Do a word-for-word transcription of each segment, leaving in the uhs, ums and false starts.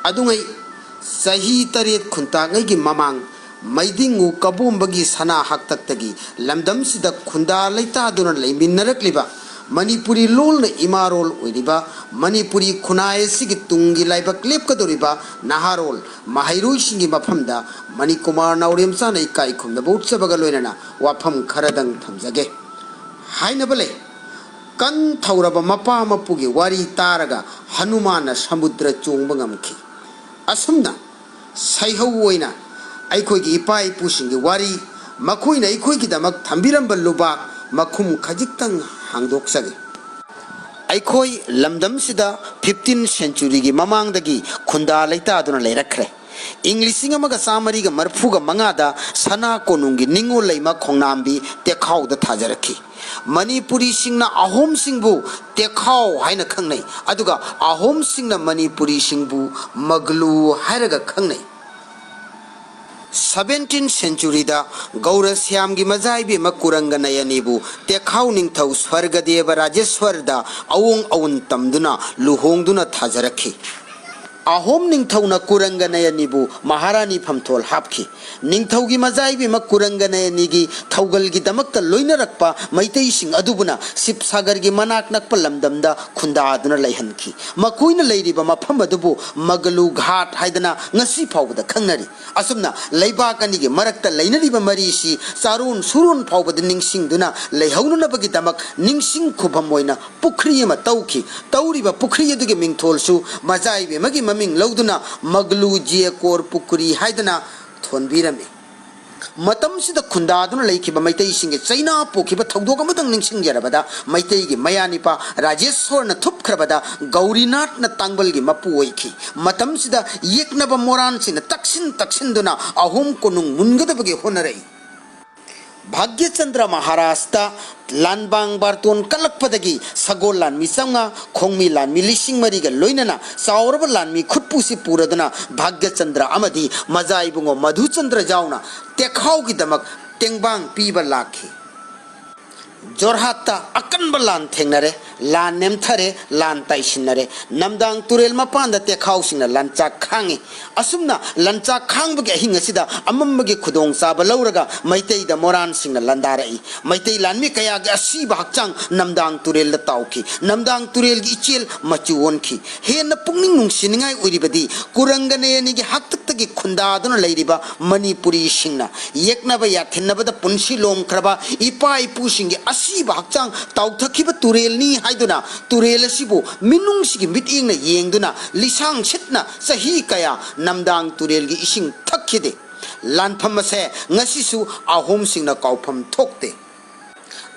ꯑꯗꯨꯉꯩ ꯆꯍꯤ ꯇꯔꯦꯠ ꯈꯨꯟꯇꯥꯛꯉꯩꯒꯤ ꯃꯃꯥꯡ ꯃꯩꯗꯤꯡꯉꯨ ꯀꯕꯣꯝꯕꯒꯤ ꯁꯅꯥ ꯍꯥꯛꯇꯛꯇꯒꯤ ꯂꯝꯗꯝꯁꯤꯗ ꯈꯨꯟꯗꯥ ꯂꯩꯇꯥꯗꯨꯅ ꯂꯩꯃꯤꯟꯅꯔꯛꯂꯤꯕ ꯃꯅꯤꯄꯨꯔꯤ ꯂꯣꯜꯅ ꯏꯃꯥꯔꯣꯜ ꯑꯣꯏꯔꯤꯕ ꯃꯅꯤꯄꯨꯔꯤ ꯈꯨꯟꯅꯥꯏ ꯑꯁꯤꯒꯤ ꯇꯨꯡꯒꯤ ꯂꯥꯏꯕꯛ ꯂꯦꯞꯀꯗꯧꯔꯤꯕ ꯅꯍꯥꯔꯣꯜ ꯃꯍꯩꯔꯣꯏꯁꯤꯡꯒꯤ ꯃꯐꯝꯗ ꯃꯅꯤꯀꯨꯃꯥꯔ ꯅꯥꯎꯔꯦꯝꯆꯥꯅ ꯏꯀꯥꯏ ꯈꯨꯝꯅꯕ ꯎꯠꯆꯕꯒ ꯂꯣꯏꯅꯅ ꯋꯥꯐꯝ ꯈꯔꯗꯪ ꯊꯝꯖꯒꯦ꯫ ꯍꯥꯏꯅꯕ ꯂꯩ, ꯀꯟ ꯊꯧꯔꯕ ꯃꯄꯥ ꯃꯄꯨꯒꯤ ꯋꯥꯔꯤ ꯇꯥꯔꯒ ꯍꯅꯨꯃꯥꯟꯅ ꯁꯃꯨꯗ꯭ꯔ ꯆꯣꯡꯕ ꯉꯝꯈꯤ꯫ ꯑꯁꯨꯝꯅ ꯁꯩꯍꯧ ꯑꯣꯏꯅ ꯑꯩꯈꯣꯏꯒꯤ ꯏꯄꯥ ꯏꯄꯨꯁꯤꯡꯒꯤ ꯋꯥꯔꯤ, ꯃꯈꯣꯏꯅ ꯑꯩꯈꯣꯏꯒꯤꯗꯃꯛ ꯊꯝꯕꯤꯔꯝꯕ ꯂꯨꯕꯥꯛ ꯃꯈꯨꯝ ꯈꯖꯤꯛꯇꯪ ꯍꯥꯡꯗꯣꯛꯆꯒꯦ꯫ ꯑꯩꯈꯣꯏ ꯂꯝꯗꯝꯁꯤꯗ ꯐꯤꯐꯇꯤꯟ ꯁꯦꯟꯆꯨꯔꯤꯒꯤ ꯃꯃꯥꯡꯗꯒꯤ ꯈꯨꯟꯗꯥ ꯂꯩꯇꯥꯗꯨꯅ ꯂꯩꯔꯛꯈ꯭ꯔꯦ꯫ ꯏꯪ ꯂꯤꯁꯤꯡ ꯑꯃꯒ ꯆꯥꯃꯔꯤꯒ ꯃꯔꯤꯐꯨꯒ ꯃꯉꯥꯗ ꯁꯅꯥ ꯀꯣꯅꯨꯡꯒꯤ ꯅꯤꯉꯣꯜ ꯂꯩꯃ ꯈꯣꯡꯅꯥꯝꯕꯤ ꯇꯦꯈꯥꯎꯗ ꯊꯥꯖꯔꯛꯈꯤ꯫ ꯃꯅꯤꯄꯨꯔꯤꯁꯤꯡꯅ ꯑꯍꯣꯝꯁꯤꯡꯕꯨ ꯇꯦꯈꯥꯎ ꯍꯥꯏꯅ ꯈꯪꯅꯩ, ꯑꯗꯨꯒ ꯑꯍꯣꯝꯁꯤꯡꯅ ꯃꯅꯤꯄꯨꯔꯤꯁꯤꯡꯕꯨ ꯃꯒꯂꯨ ꯍꯥꯏꯔꯒ ꯈꯪꯅꯩ꯫ ꯁꯚꯦꯟꯇꯤꯟ ꯁꯦꯟꯆꯨꯔꯤꯗ ꯒꯧꯔ ꯁ꯭ꯌꯥꯝꯒꯤ ꯃꯖꯥ ꯏꯕꯦꯝꯃ ꯀꯨꯔꯪꯒ ꯅꯌꯅꯤꯕꯨ ꯇꯦꯈꯥꯎ ꯅꯤꯡꯊꯧ ꯁ꯭ꯋꯔꯒꯗꯦꯕ ꯔꯥꯖꯦꯁ꯭ꯋꯔꯗ ꯑꯋꯣꯡ ꯑꯋꯨꯟ ꯇꯝꯗꯨꯅ ꯂꯨꯍꯣꯡꯗꯨꯅ ꯊꯥꯖꯔꯛꯈꯤ꯫ ꯑꯍꯣꯝ ꯅꯤꯡꯊꯧꯅ ꯀꯨꯔꯪꯒ ꯅꯌꯅꯤꯕꯨ ꯃꯍꯥꯔꯥꯅꯤ ꯐꯝꯊꯣꯜ ꯍꯥꯞꯈꯤ꯫ ꯅꯤꯡꯊꯧꯒꯤ ꯃꯖꯥ ꯏꯕꯦꯝꯃ ꯀꯨꯔꯪꯒ ꯅꯌꯅꯤꯒꯤ ꯊꯧꯒꯜꯒꯤꯗꯃꯛꯇ ꯂꯣꯏꯅꯔꯛꯄ ꯃꯩꯇꯩꯁꯤꯡ ꯑꯗꯨꯕꯨꯅ ꯁꯤꯕꯁꯥꯒꯔꯒꯤ ꯃꯅꯥꯛ ꯅꯛꯄ ꯂꯝꯗꯝꯗ ꯈꯨꯟꯗꯥꯗꯨꯅ ꯂꯩꯍꯟꯈꯤ꯫ ꯃꯈꯣꯏꯅ ꯂꯩꯔꯤꯕ ꯃꯐꯝ ꯑꯗꯨꯕꯨ ꯃꯒꯂꯨ ꯘꯥꯠ ꯍꯥꯏꯗꯅ ꯉꯁꯤ ꯐꯥꯎꯕꯗ ꯈꯪꯅꯔꯤ꯫ ꯑꯁꯨꯝꯅ ꯂꯩꯕꯥꯛ ꯑꯅꯤꯒꯤ ꯃꯔꯛꯇ ꯂꯩꯅꯔꯤꯕ ꯃꯔꯤꯁꯤ ꯆꯥꯔꯣꯟ ꯁꯨꯔꯣꯟ ꯐꯥꯎꯕꯗ ꯅꯤꯡꯁꯤꯡꯗꯨꯅ ꯂꯩꯍꯧꯅꯅꯕꯒꯤꯗꯃꯛ ꯅꯤꯡꯁꯤꯡ ꯈꯨꯕꯝ ꯑꯣꯏꯅ ꯄꯨꯈ꯭ꯔꯤ ꯑꯃ ꯇꯧꯈꯤ꯫ ꯇꯧꯔꯤꯕ ꯄꯨꯈ꯭ꯔꯤ ꯑꯗꯨꯒꯤ ꯃꯤꯡꯊꯣꯜꯁꯨ ꯃꯖꯥ ꯏꯕꯦꯝꯃꯒꯤ ꯃꯃꯤꯡ ꯂꯧꯗꯨꯅ ꯃꯒꯂꯨ ꯖꯤꯌꯀꯣꯔ ꯄꯨꯈ꯭ꯔꯤ ꯍꯥꯏꯗꯅ ꯊꯣꯟꯕꯤꯔꯝꯃꯤ꯫ ꯃꯇꯝꯁꯤꯗ ꯈꯨꯟꯗꯥꯗꯨꯅ ꯂꯩꯈꯤꯕ ꯃꯩꯇꯩꯁꯤꯡꯒꯤ ꯆꯩꯅꯥ ꯄꯣꯛꯈꯤꯕ ꯊꯧꯗꯣꯛ ꯑꯃꯇꯪ ꯅꯤꯡꯁꯤꯡꯖꯔꯕꯗ, ꯃꯩꯇꯩꯒꯤ ꯃꯌꯥꯅꯤꯄꯥ ꯔꯥꯖꯦꯁ꯭ꯋꯔꯅ ꯊꯨꯞꯈ꯭ꯔꯕꯗ ꯒꯧꯔꯤꯅꯥꯊꯅ ꯇꯥꯡꯕꯜꯒꯤ ꯃꯄꯨ ꯑꯣꯏꯈꯤ꯫ ꯃꯇꯝꯁꯤꯗ ꯌꯦꯛꯅꯕ ꯃꯣꯔꯥꯟꯁꯤꯡꯅ ꯇꯛꯁꯤꯟ ꯇꯛꯁꯤꯟꯗꯨꯅ ꯑꯍꯣꯝ ꯀꯣꯅꯨꯡ ꯃꯨꯟꯒꯗꯕꯒꯤ ꯍꯣꯠꯅꯔꯛꯏ꯫ ꯚꯥꯒ꯭ꯌꯆꯟꯗ꯭ꯔ ꯃꯍꯥꯔꯥꯖꯇ ꯂꯥꯟꯕꯥꯡ ꯕꯥꯔꯇꯣꯟ ꯀꯜꯂꯛꯄꯗꯒꯤ ꯁꯒꯣꯜ ꯂꯥꯟꯃꯤ ꯆꯥꯝꯃꯉꯥ, ꯈꯣꯡꯃꯤ ꯂꯥꯟꯃꯤ ꯂꯤꯁꯤꯡ ꯃꯔꯤꯒ ꯂꯣꯏꯅꯅ ꯆꯥꯎꯔꯕ ꯂꯥꯟꯃꯤ ꯈꯨꯠꯄꯨꯁꯤ ꯄꯨꯔꯗꯨꯅ ꯚꯥꯒ꯭ꯌꯆꯟꯗ꯭ꯔ ꯑꯃꯗꯤ ꯃꯖꯥ ꯏꯕꯨꯡꯉꯣ ꯃꯙꯨꯆꯟꯗ꯭ꯔ ꯌꯥꯎꯅ ꯇꯦꯈꯥꯎꯒꯤꯗꯃꯛ ꯇꯦꯡꯕꯥꯡ ꯄꯤꯕ ꯂꯥꯛꯈꯤ꯫ ꯖꯣꯔꯍꯥꯠꯇ ꯑꯀꯟꯕ ꯂꯥꯟ ꯊꯦꯡꯅꯔꯦ, ꯂꯥꯟ ꯅꯦꯝꯊꯔꯦ, ꯂꯥꯟ ꯇꯥꯏꯁꯤꯟꯅꯔꯦ꯫ ꯅꯝꯗꯥꯡ ꯇꯨꯔꯦꯜ ꯃꯄꯥꯟꯗ ꯇꯦꯈꯥꯎꯁꯤꯡꯅ ꯂꯥꯟꯆꯥꯛ ꯈꯥꯡꯉꯤ꯫ ꯑꯁꯨꯝꯅ ꯂꯥꯟꯆꯥꯛ ꯈꯥꯡꯕꯒꯤ ꯑꯍꯤꯡ ꯑꯁꯤꯗ ꯑꯃꯝꯕꯒꯤ ꯈꯨꯗꯣꯡꯆꯥꯕ ꯂꯧꯔꯒ ꯃꯩꯇꯩꯗ ꯃꯣꯔꯥꯟꯁꯤꯡꯅ ꯂꯥꯟꯗꯥꯔꯛꯏ꯫ ꯃꯩꯇꯩ ꯂꯥꯟꯃꯤ ꯀꯌꯥꯒꯤ ꯑꯁꯤꯕ ꯍꯛꯆꯥꯡ ꯅꯝꯗꯥꯡ ꯇꯨꯔꯦꯜꯗ ꯇꯥꯎꯈꯤ꯫ ꯅꯝꯗꯥꯡ ꯇꯨꯔꯦꯜꯒꯤ ꯏꯆꯦꯜ ꯃꯆꯨ ꯑꯣꯟꯈꯤ꯫ ꯍꯦꯟꯅ ꯄꯨꯛꯅꯤꯡ ꯅꯨꯡꯁꯤꯅꯤꯡꯉꯥꯏ ꯑꯣꯏꯔꯤꯕꯗꯤ ꯀꯨꯔꯪꯒ ꯅꯌꯅꯤꯒꯤ ꯍꯥꯛꯇꯛꯇꯒꯤ ꯈꯨꯟꯗꯥꯗꯨꯅ ꯂꯩꯔꯤꯕ ꯃꯅꯤꯄꯨꯔꯤꯁꯤꯡꯅ ꯌꯦꯛꯅꯕ ꯌꯥꯊꯤꯟꯅꯕꯗ ꯄꯨꯟꯁꯤ ꯂꯣꯝꯈ꯭ꯔꯕ ꯏꯄꯥ ꯏꯄꯨꯁꯤꯡꯒꯤ ꯑꯁꯤꯕ ꯍꯛꯆꯥꯡ ꯇꯥꯎꯊꯈꯤꯕ ꯇꯨꯔꯦꯜꯅꯤ ꯍꯥꯏꯗꯨꯅ ꯇꯨꯔꯦꯜ ꯑꯁꯤꯕꯨ ꯃꯤꯅꯨꯡꯁꯤꯒꯤ ꯃꯤꯠꯌꯦꯡꯅ ꯌꯦꯡꯗꯨꯅ ꯂꯤꯁꯥꯡ ꯁꯤꯠꯅ ꯆꯍꯤ ꯀꯌꯥ ꯅꯝꯗꯥꯡ ꯇꯨꯔꯦꯜꯒꯤ ꯏꯁꯤꯡ ꯊꯛꯈꯤꯗꯦ꯫ ꯂꯥꯟꯐꯝ ꯑꯁꯦ ꯉꯁꯤꯁꯨ ꯑꯍꯣꯝꯁꯤꯡꯅ ꯀꯥꯎꯐꯝ ꯊꯣꯛꯇꯦ꯫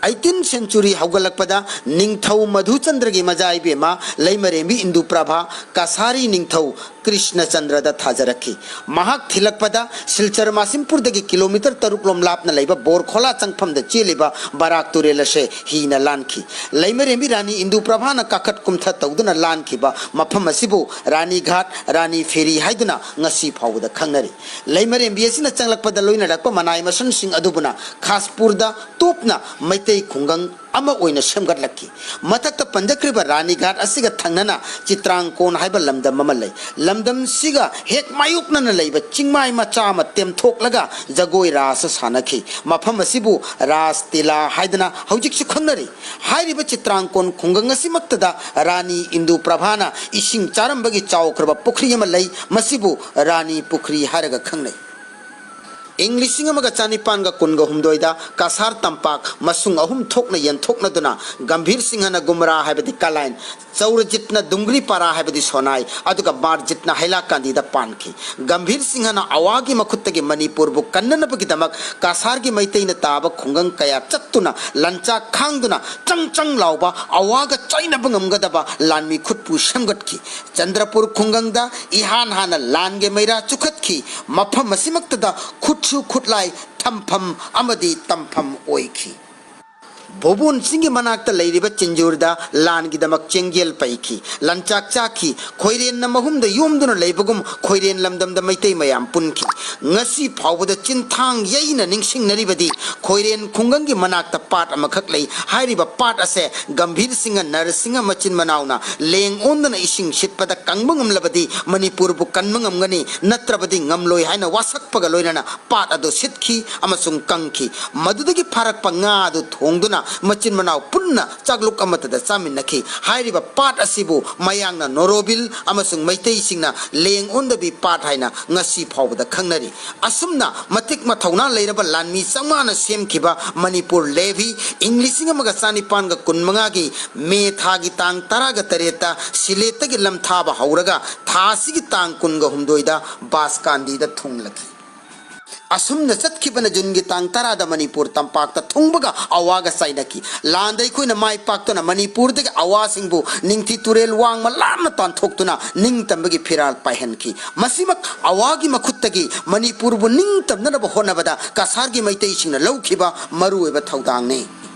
ꯑꯩꯇꯤꯟ ꯁꯦꯟꯆꯨꯔꯤ ꯍꯧꯒꯠꯂꯛꯄꯗ ꯅꯤꯡꯊꯧ ꯃꯙꯨꯆꯟꯗ꯭ꯔꯒꯤ ꯃꯆꯥ ꯏꯕꯦꯝꯃ ꯂꯩꯃꯔꯦꯝꯕꯤ ꯏꯟꯗꯨ ꯄ꯭ꯔꯚꯥ ꯀꯁꯥꯔꯤ ꯅꯤꯡꯊꯧ ꯀ꯭ꯔꯤꯁꯅꯆꯟꯗ꯭ꯔꯗ ꯊꯥꯖꯔꯛꯈꯤ꯫ ꯃꯍꯥꯛ ꯊꯤꯜꯂꯛꯄꯗ ꯁꯤꯜꯆꯔ ꯃꯥꯁꯤꯝꯄꯨꯔꯗꯒꯤ ꯀꯤꯂꯣꯃꯤꯇꯔ ꯇꯔꯨꯛ ꯂꯣꯝ ꯂꯥꯞꯅ ꯂꯩꯕ ꯕꯣꯔꯈꯣꯂꯥ ꯆꯪꯐꯝꯗ ꯆꯦꯜꯂꯤꯕ ꯕꯔꯥꯛ ꯇꯨꯔꯦꯜ ꯑꯁꯦ ꯍꯤꯅ ꯂꯥꯟꯈꯤ꯫ ꯂꯩꯃꯔꯦꯝꯕꯤ ꯔꯥꯅꯤ ꯏꯟꯗꯨ ꯄ꯭ꯔꯚꯥꯅ ꯀꯥꯈꯠ ꯀꯨꯝꯊ ꯇꯧꯗꯨꯅ ꯂꯥꯟꯈꯤꯕ ꯃꯐꯝ ꯑꯁꯤꯕꯨ ꯔꯥꯅꯤ ꯘꯥꯠ, ꯔꯥꯅꯤ ꯐꯦꯔꯤ ꯍꯥꯏꯗꯨꯅ ꯉꯁꯤ ꯐꯥꯎꯕꯗ ꯈꯪꯅꯔꯤ꯫ ꯂꯩꯃꯔꯦꯝꯕꯤ ꯑꯁꯤꯅ ꯆꯪꯂꯛꯄꯗ ꯂꯣꯏꯅꯔꯛꯄ ꯃꯅꯥꯏ ꯃꯁꯟꯁꯤꯡ ꯑꯗꯨꯕꯨꯅ ꯈꯥꯁꯄꯨꯔꯗ ꯇꯣꯞꯅ ꯃꯩꯇꯩ ꯈꯨꯡꯒꯪ ꯑꯃ ꯑꯣꯏꯅ ꯁꯦꯝꯒꯠꯂꯛꯈꯤ꯫ ꯃꯊꯛꯇ ꯄꯟꯖꯈ꯭ꯔꯤꯕ ꯔꯥꯅꯤꯒꯥꯠ ꯑꯁꯤꯒ ꯊꯪꯅꯅ ꯆꯤꯇ꯭ꯔꯥꯡꯀꯣꯟ ꯍꯥꯏꯕ ꯂꯝꯗꯝ ꯑꯃ ꯂꯩ꯫ ꯂꯝꯗꯝꯁꯤꯒ ꯍꯦꯛ ꯃꯥꯌꯣꯛꯅꯅ ꯂꯩꯕ ꯆꯤꯡꯃꯥꯏ ꯃꯆꯥ ꯑꯃ ꯇꯦꯝꯊꯣꯛꯂꯒ ꯖꯒꯣꯏ ꯔꯥꯁ ꯁꯥꯟꯅꯈꯤ꯫ ꯃꯐꯝ ꯑꯁꯤꯕꯨ ꯔꯥꯁ ꯇꯤꯂꯥ ꯍꯥꯏꯗꯅ ꯍꯧꯖꯤꯛꯁꯨ ꯈꯪꯅꯔꯤ꯫ ꯍꯥꯏꯔꯤꯕ ꯆꯤꯇ꯭ꯔꯥꯡꯀꯣꯟ ꯈꯨꯡꯒꯪ ꯑꯁꯤꯃꯛꯇꯗ ꯔꯥꯅꯤ ꯏꯟꯗꯨ ꯄ꯭ꯔꯚꯥꯅ ꯏꯁꯤꯡ ꯆꯥꯔꯝꯕꯒꯤ ꯆꯥꯎꯈ꯭ꯔꯕ ꯄꯨꯈ꯭ꯔꯤ ꯑꯃ ꯂꯩ꯫ ꯃꯁꯤꯕꯨ ꯔꯥꯅꯤ ꯄꯨꯈ꯭ꯔꯤ ꯍꯥꯏꯔꯒ ꯈꯪꯅꯩ꯫ ꯏꯪ ꯂꯤꯁꯤꯡ ꯑꯃꯒ ꯆꯅꯤꯄꯥꯟꯒ ꯀꯨꯟꯒ ꯍꯨꯝꯗꯣꯏꯗ ꯀꯁꯥꯔ ꯇꯝꯄꯥꯛ ꯃꯁꯨꯡ ꯑꯍꯨꯝ ꯊꯣꯛꯅ ꯌꯦꯟꯊꯣꯛꯅꯗꯨꯅ ꯒꯝꯚꯤꯔ ꯁꯤꯡꯍꯅ ꯒꯨꯃꯔꯥ ꯍꯥꯏꯕꯗꯤ ꯀꯂꯥꯏꯟ, ꯆꯧꯔꯖꯤꯠꯅ ꯗꯨꯡꯒ꯭ꯔꯤ ꯄꯥꯔꯥ ꯍꯥꯏꯕꯗꯤ ꯁꯣꯅꯥꯏ, ꯑꯗꯨꯒ ꯃꯥꯔꯖꯤꯠꯅ ꯍꯩꯂꯥꯀꯥꯟꯗꯤꯗ ꯄꯥꯟꯈꯤ꯫ ꯒꯝꯚꯤꯔ ꯁꯤꯡꯍꯅ ꯑꯋꯥꯒꯤ ꯃꯈꯨꯠꯇꯒꯤ ꯃꯅꯤꯄꯨꯔꯕꯨ ꯀꯟꯅꯅꯕꯒꯤꯗꯃꯛ ꯀꯁꯥꯔꯒꯤ ꯃꯩꯇꯩꯅ ꯇꯥꯕ ꯈꯨꯡꯒꯪ ꯀꯌꯥ ꯆꯠꯇꯨꯅ ꯂꯥꯟꯆꯥꯛ ꯈꯥꯡꯗꯨꯅ ꯆꯪ ꯆꯪ ꯂꯥꯎꯕ ꯑꯋꯥꯒ ꯆꯥꯏꯅꯕ ꯉꯝꯒꯗꯕ ꯂꯥꯟꯃꯤ ꯈꯨꯠꯄꯨ ꯁꯦꯝꯒꯠꯈꯤ꯫ ꯆꯟꯗ꯭ꯔꯄꯨꯔ ꯈꯨꯡꯒꯪꯗ ꯏꯍꯥꯟ ꯍꯥꯟꯅ ꯂꯥꯟꯒꯤ ꯃꯩꯔꯥ ꯆꯨꯈꯠꯈꯤ꯫ ꯃꯐꯝ ꯑꯁꯤꯃꯛꯇꯗ ꯈꯨꯠꯁꯨ ꯈꯨꯠꯂꯥꯏ ꯊꯝꯐꯝ ꯑꯃꯗꯤ ꯇꯝꯐꯝ ꯑꯣꯏꯈꯤ꯫ ꯚꯨꯕꯣꯟ ꯆꯤꯡꯒꯤ ꯃꯅꯥꯛꯇ ꯂꯩꯔꯤꯕ ꯆꯤꯟꯖꯨꯔꯗ ꯂꯥꯟꯒꯤꯗꯃꯛ ꯆꯦꯡꯖꯦꯜ ꯄꯩꯈꯤ꯫ ꯂꯥꯟꯆꯥꯛ ꯆꯥꯈꯤ꯫ ꯈꯣꯏꯔꯦꯟꯅ ꯃꯍꯨꯝꯗ ꯌꯣꯝꯗꯨꯅ ꯂꯩꯕꯒꯨꯝ ꯈꯣꯏꯔꯦꯟ ꯂꯝꯗꯝꯗ ꯃꯩꯇꯩ ꯃꯌꯥꯝ ꯄꯨꯟꯈꯤ꯫ ꯉꯁꯤ ꯐꯥꯎꯕꯗ ꯆꯤꯟꯊꯥꯡ ꯌꯩꯅ ꯅꯤꯡꯁꯤꯡꯅꯔꯤꯕꯗꯤ ꯈꯣꯏꯔꯦꯟ ꯈꯨꯡꯒꯪꯒꯤ ꯃꯅꯥꯛꯇ ꯄꯥꯠ ꯑꯃꯈꯛ ꯂꯩ꯫ ꯍꯥꯏꯔꯤꯕ ꯄꯥꯠ ꯑꯁꯦ ꯒꯝꯚꯤꯔ ꯁꯤꯡꯍ, ꯅꯔ ꯁꯤꯡꯍ ꯃꯆꯤꯟ ꯃꯅꯥꯎꯅ ꯂꯦꯡ ꯑꯣꯟꯗꯨꯅ ꯏꯁꯤꯡ ꯁꯤꯠꯄꯗ ꯀꯪꯕ ꯉꯝꯂꯕꯗꯤ ꯃꯅꯤꯄꯨꯔꯕꯨ ꯀꯟꯕ ꯉꯝꯒꯅꯤ, ꯅꯠꯇ꯭ꯔꯕꯗꯤ ꯉꯝꯂꯣꯏ ꯍꯥꯏꯅ ꯋꯥꯁꯛꯄꯒ ꯂꯣꯏꯅꯅ ꯄꯥꯠ ꯑꯗꯨ ꯁꯤꯠꯈꯤ ꯑꯃꯁꯨꯡ ꯀꯪꯈꯤ꯫ ꯃꯗꯨꯗꯒꯤ ꯐꯥꯔꯛꯄ ꯉꯥ ꯑꯗꯨ ꯊꯣꯡꯗꯨꯅ ꯃꯆꯤꯟ ꯃꯅꯥꯎ ꯄꯨꯟꯅ ꯆꯥꯛꯂꯨꯛ ꯑꯃꯠꯇꯗ ꯆꯥꯃꯤꯟꯅꯈꯤ꯫ ꯍꯥꯏꯔꯤꯕ ꯄꯥꯠ ꯑꯁꯤꯕꯨ ꯃꯌꯥꯡꯅ ꯅꯣꯔꯣꯕꯤꯜ ꯑꯃꯁꯨꯡ ꯃꯩꯇꯩꯁꯤꯡꯅ ꯂꯦꯡ ꯑꯣꯟꯗꯕꯤ ꯄꯥꯠ ꯍꯥꯏꯅ ꯉꯁꯤ ꯐꯥꯎꯕꯗ ꯈꯪꯅꯔꯤ꯫ ꯑꯁꯨꯝꯅ ꯃꯇꯤꯛ ꯃꯊꯧꯅꯥ ꯂꯩꯔꯕ ꯂꯥꯟꯃꯤ ꯆꯥꯝꯃꯉꯥꯅ ꯁꯦꯝꯈꯤꯕ ꯃꯅꯤꯄꯨꯔ ꯂꯦꯚꯤ ꯏꯪ ꯂꯤꯁꯤꯡ ꯑꯃꯒ ꯆꯥꯅꯤꯄꯥꯟꯒ ꯀꯨꯟꯃꯉꯥꯒꯤ ꯃꯦ ꯊꯥꯒꯤ ꯇꯥꯡ ꯇꯔꯥꯒ ꯇꯔꯦꯠꯇ ꯁꯤꯂꯦꯠꯇꯒꯤ ꯂꯝꯊꯥꯕ ꯍꯧꯔꯒ ꯊꯥ ꯑꯁꯤꯒꯤ ꯇꯥꯡ ꯀꯨꯟꯒ ꯍꯨꯝꯗꯣꯏꯗ ꯕꯥꯁꯀꯥꯟꯗꯤꯗ ꯊꯨꯡꯂꯈꯤ꯫ ꯑꯁꯨꯝꯅ ꯆꯠꯈꯤꯕꯅ ꯖꯨꯟꯒꯤ ꯇꯥꯡ ꯇꯔꯥꯗ ꯃꯅꯤꯄꯨꯔ ꯇꯝꯄꯥꯛꯇ ꯊꯨꯡꯕꯒ ꯑꯋꯥꯒ ꯆꯥꯏꯅꯈꯤ꯫ ꯂꯥꯟꯗ ꯑꯩꯈꯣꯏꯅ ꯃꯥꯏ ꯄꯥꯛꯇꯨꯅ ꯃꯅꯤꯄꯨꯔꯗꯒꯤ ꯑꯋꯥꯁꯤꯡꯕꯨ ꯅꯤꯡꯊꯤ ꯇꯨꯔꯦꯜ ꯋꯥꯡꯃ ꯂꯥꯞꯅ ꯇꯥꯟꯊꯣꯛꯇꯨꯅ ꯅꯤꯡꯇꯝꯕꯒꯤ ꯐꯤꯔꯥꯜ ꯄꯥꯏꯍꯟꯈꯤ꯫ ꯃꯁꯤꯃꯛ ꯑꯋꯥꯒꯤ ꯃꯈꯨꯠꯇꯒꯤ ꯃꯅꯤꯄꯨꯔꯕꯨ ꯅꯤꯡꯇꯝꯅꯅꯕ ꯍꯣꯠꯅꯕꯗ ꯀꯁꯥꯔꯒꯤ ꯃꯩꯇꯩꯁꯤꯡꯅ ꯂꯧꯈꯤꯕ ꯃꯔꯨꯑꯣꯏꯕ ꯊꯧꯗꯥꯡꯅꯤ꯫